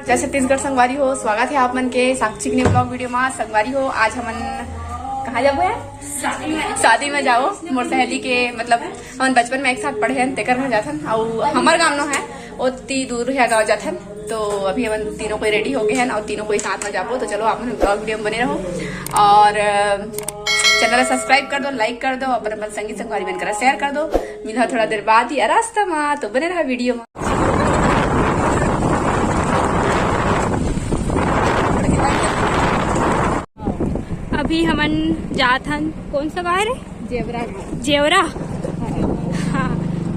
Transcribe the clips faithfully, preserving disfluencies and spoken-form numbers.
जय छत्तीसगढ़ संगवारी हो, स्वागत है आप मन के साक्षी के न्यू ब्लॉग वीडियो में। संगवारी हो, आज हमन कहाँ जाबो है? शादी में जाओ। मोर सहेली के, मतलब, हमन बचपन में एक साथ पढ़े हन, तेकर घर जाथन, अउ हमर गाँव नो है, ओती दूर है गाँव जाथन। तो अभी हमन तीनों कोई रेडी हो गए हैं और तीनों कोई साथ में जाबो। तो चलो, आप मन ब्लॉग वीडियो में बने रहो और चैनल सब्सक्राइब कर दो, लाइक कर दो, अपन अपन संगी संगवारी मन करा शेयर कर दो। मिलहा थोड़ा देर बाद ही रास्ता में, तो बने रहा वीडियो में। अभी हमन जात हन, कौन सा गाँव रे? जेवरा। जेवरा। हाँ,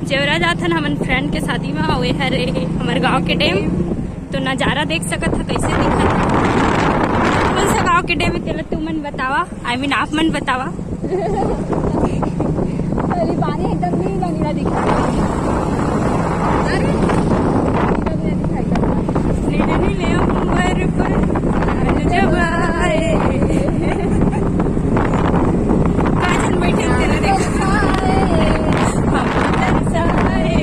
जेवरा जात हन हमन फ्रेंड के शादी में, अउ ये हरे हमर गाँव के डैम। तो नजारा देख सकत ह, कैसे दिखत ह। कौन सा गाँव के डैम है, तेला तुमन बतावा, आई मीन आप मन बतावा। अरे, पानी एकदम नीला नीला दिख रहा है। अरे, एकदम नीला दिखाई दे रहा है। नीले नीले अंबर पर चांद जब आए। काजल बैठे तेरा देखा। हम तरसाए।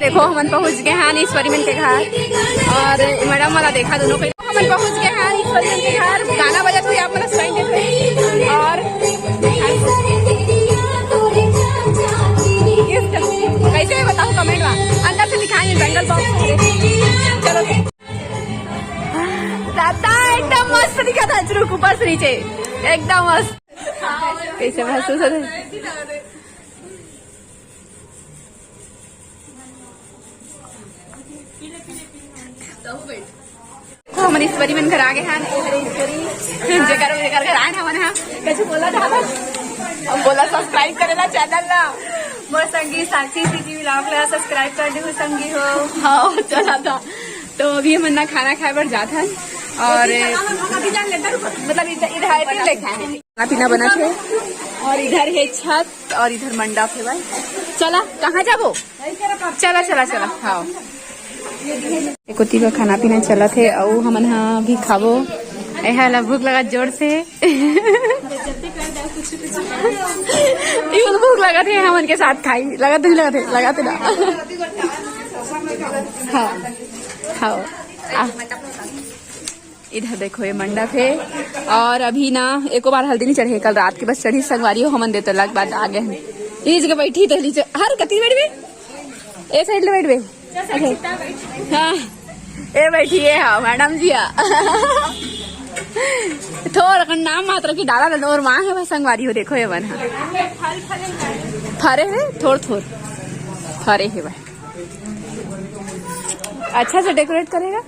देखो, हमन पहुंच गए हैं ईश्वरी मन के घर और मैडम वाला देखा दोनों को। हमन पहुंच गए हैं ईश्वरी मन के घर, गाना बजत हुई आप मन साइन देख रहे हैं। और गिफ्ट कैसे है बताओ कमेंट में, अंदर से दिखाएंगे बंडल बॉक्स। चलो दादा, एकदम मस्त दिखा था, रुक, ऊपर से नीचे एकदम मस्त। कैसे महसूस होता है? हमन ईश्वरी मन घर आ गए हैं। ईश्वरी, जेकर जेकर घर आए ना, हमन हा कुछ बोला था बस। अब बोला, सब्सक्राइब करेला चैनल ला। मोर संगी साक्षी सीजी व्लॉग ला सब्सक्राइब कर दू संगी हो। हाँ, चला था। तो अभी हमन ना खाना खाए बर जात हन और मतलब इधर इधर है, लेखा है। खाना पीना बना थे और इधर है छत और इधर मंडप है भाई। चला, कहाँ जाबो? चला, चला, चला, हाँ। एकोती का खाना पीना चलत हे, अउ हमन हा भी खाबो। एहा ला भूख लगा जोर से। इवन भूख लगत हे, हमन के साथ खाई। लगत नहीं लगत हे, लगत ना। हाँ, खाओ। आ। इधर देखो, ये मंडप है। और अभी ना एको बार हल्दी नहीं चढ़े, कल रात के बस चढ़ी संगवारी हो, हमन दे तो लग बाद आ गए हैं। ये जगह बैठी तो नीचे हर कती बैठबे, ए साइड ले बैठबे। अच्छा। हाँ, ए बैठी है, हाँ, मैडम जी, हाँ। थोड़ा कन नाम मात्र की डाला ना, और माँ है वह संगवारी हो, देखो ये बन, हाँ। फरे है, थोड़ थोड़ फरे है वह। अच्छा से डेकोरेट करेगा।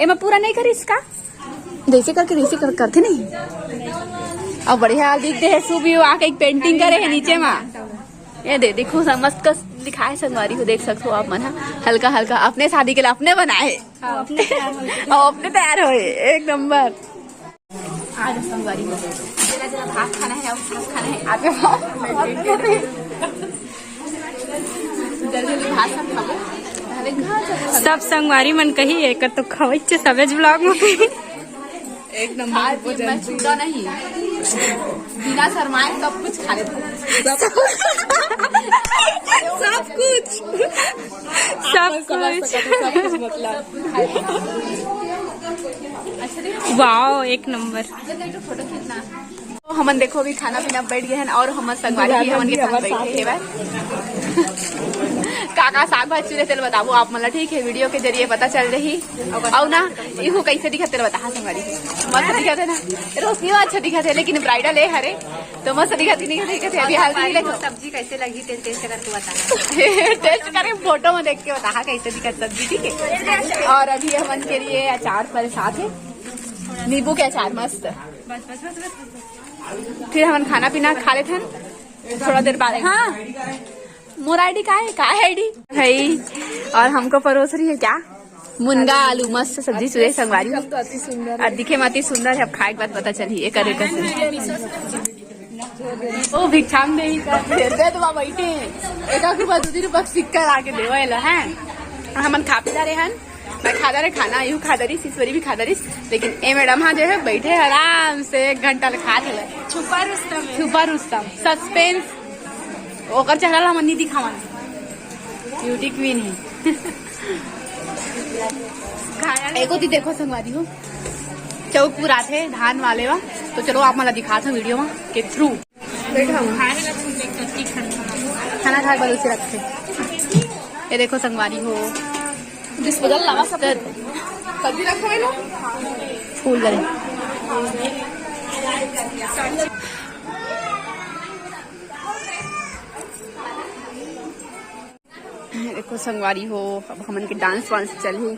एमा पूरा नहीं करिस का? जैसे करके, जैसे कर, करथे नहीं। अब बढ़िया हाल दिखते है, सुबह आके एक पेंटिंग करे है नीचे मा। ये दे, देखो, सब मस्त कस लिखा है संगवारी हो, देख सकते हो आप मन हा। हल्का हल्का अपने शादी के लिए अपने बनाए। हाँ, अपने तैयार होए। और अपने तैयार होए, एक नंबर। आज संगवारी हो, जरा जरा भात खाना है, अब भात खाना है, आगे भात। जल्दी जल्दी भात सब खाओ, पहले घर चलो। सब संगवारी मन कही, एकर तो खवैचे सबेज ब्लॉग में कही। एक नंबर आज को ये मैं जल्दी। छूटा नहीं, बिना शर्माए सब कुछ खा लेता हूँ। सब कुछ, सब समझ कुछ। सकते हो, सब कुछ मतलब। वाओ, एक नंबर। तो हमन देखो अभी खाना पीना बैठ गए हैं और हमर संगवारी भी हमन के साथ बैठे हे भाई। का का साग भाजी चुरे तेल बताबो आप मन ला, ठीक है, वीडियो के जरिए पता चल रही। अउ ना, इहू कैसे दिखत तेल बता, हाँ, संगवारी मस्त दिखत है ना, रोशनी अच्छा दिखत है, लेकिन ब्राइडल ए हरे तो मस्त दिखत नहीं दिखत है, अभी हल्दी नहीं लेके। सब्जी कैसे लगी, तेल टेस्ट करके बता। टेस्ट करें, फोटो में देख के बता, हाँ, कैसे दिखत सब्जी, ठीक है। और अभी हमन के लिए अचार पर साथ है, नींबू के अचार मस्त। फिर हमन खाना पीना खा लेथन थोड़ा देर बाद। हाँ, मोर आईडी का है, का है आईडी? है, और हमको परोस रही है क्या? मुनगा आलू मस्त सब्जी चुरे संगवारी। तो अति सुंदर। और दिखे में अति सुंदर है, अब खाए के बाद पता चली एकर एकर से। ओ भिक्षाम देही का दे दे तो बैठे। एक आध रुपया, दो तीन रुपया सिक्का ला के देवे ला है। हमन खा पी डारे हन। मैं खा डारे खाना, यू खा डारिस, ईश्वरी भी खा डारिस, लेकिन ए मैडम हा जो है बैठे आराम से एक घंटा ले खात हवय। छुपा रुस्तम है। छुपा रुस्तम, सस्पेंस। ओकर चेहरा ला हमन नहीं दिखावन। ब्यूटी क्वीन है। एको ती देखो संगवारी हो, चौक पुराथे धान वाले वा, तो चलो आप मन ला दिखात हव वीडियो मा के थ्रू। खाना खाए बर उसे रखते। ये देखो संगवारी हो, डिस्पोजल लावा सब। कभी रखो है ना। फूल गए। देखो संगवारी हो, अब हमन के डांस वांस चलही।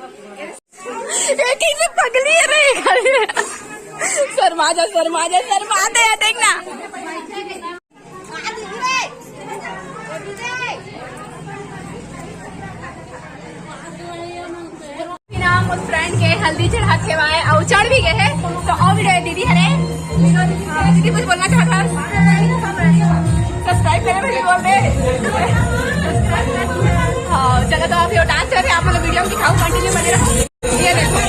ये ठीक से पगली है रे, घर में। शर्मा जा, शर्मा जा, शर्मा दे, देखना। नाम मोर फ्रेंड के हल्दी चढ़ा के आए और चढ़ भी गए हैं। तो और वीडियो दीदी हरे, दीदी कुछ बोलना चाहता है? सब्सक्राइब करें भाई, बोल दे। हाँ, चलो तो आप ये डांस कर रहे हैं, आप लोग वीडियो में दिखाओ, कंटिन्यू बने रहो। ये देखो।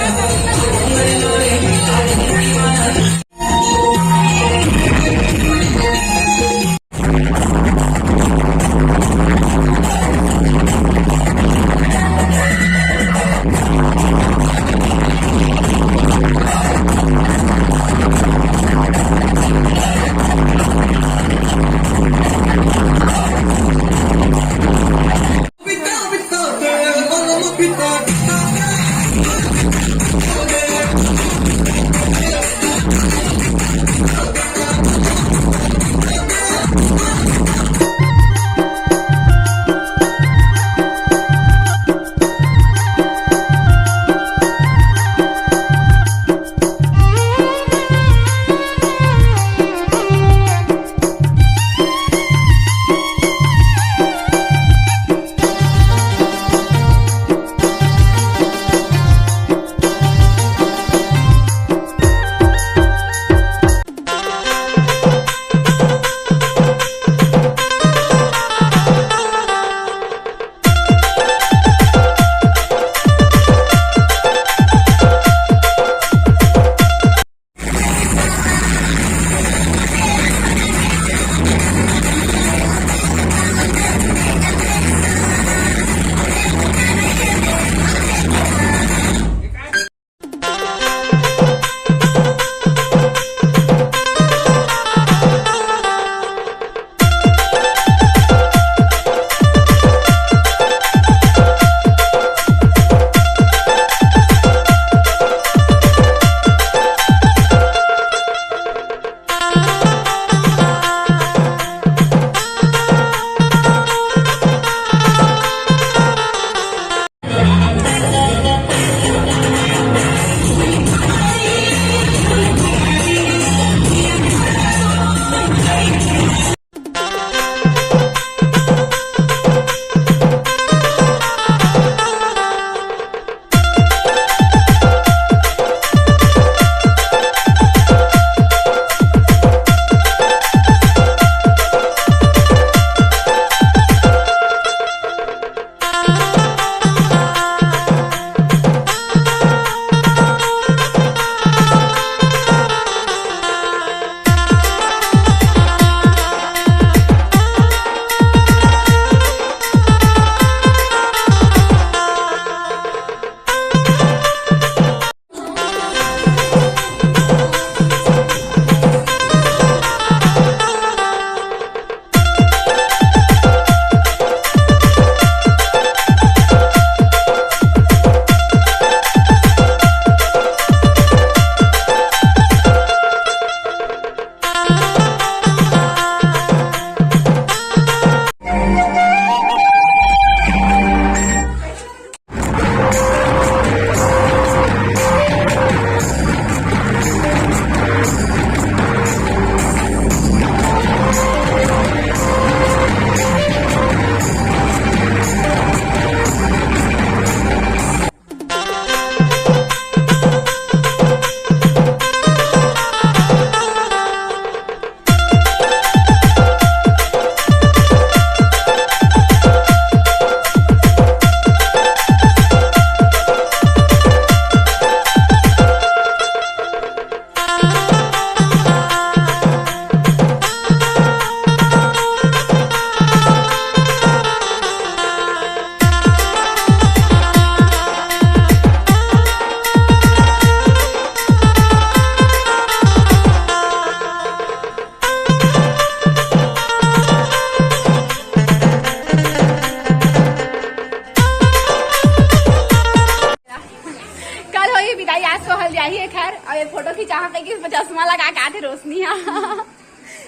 चश्मा लगा के आथे रोशनी हा।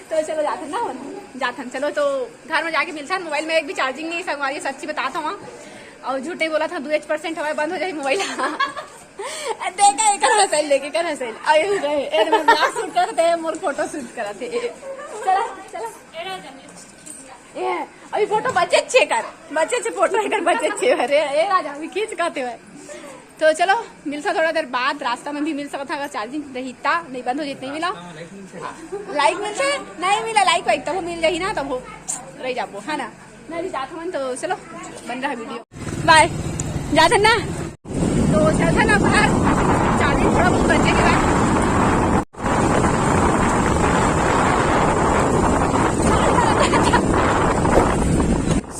तो चलो जाथन ना, जाथन। चलो तो घर में जाके मिलथन। मोबाइल में एक भी चार्जिंग नहीं संगवारी, सच्ची बताता हूँ। और झूठ नहीं बोला था, दो एच परसेंट हमारे बंद हो जाए मोबाइल। देखा एकर हंसैल, देख एकर हंसैल। अरे रे, ए मैं ब्लॉग शूट करते हैं, मोर फोटो शूट करते हैं। चला चला। ए, अभी फोटो बचे छे कर, बचे छे फोटो एकर बचे छे। अरे ए राजा, अभी खींच कहते हुए। तो चलो मिलता थोड़ा देर बाद, रास्ता में भी मिल सकता अगर चार्जिंग रही ता, नहीं बंद हो जितने मिला। लाइक मिलते नहीं मिला, लाइक वाइक तब मिल जाही ना, तब हो रह जाबो है ना। नहीं जात मन तो चलो बन रहा वीडियो। बाय। जाथन ना, तो चलथन ना बाहर। चार्जिंग थोड़ा बहुत बचे के बाद।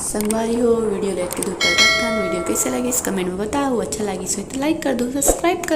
संगवारी हो, वीडियो देख के दो कर रखा। वीडियो कैसे लगे इस कमेंट में बताओ। अच्छा लगी सो तो लाइक कर दो, सब्सक्राइब कर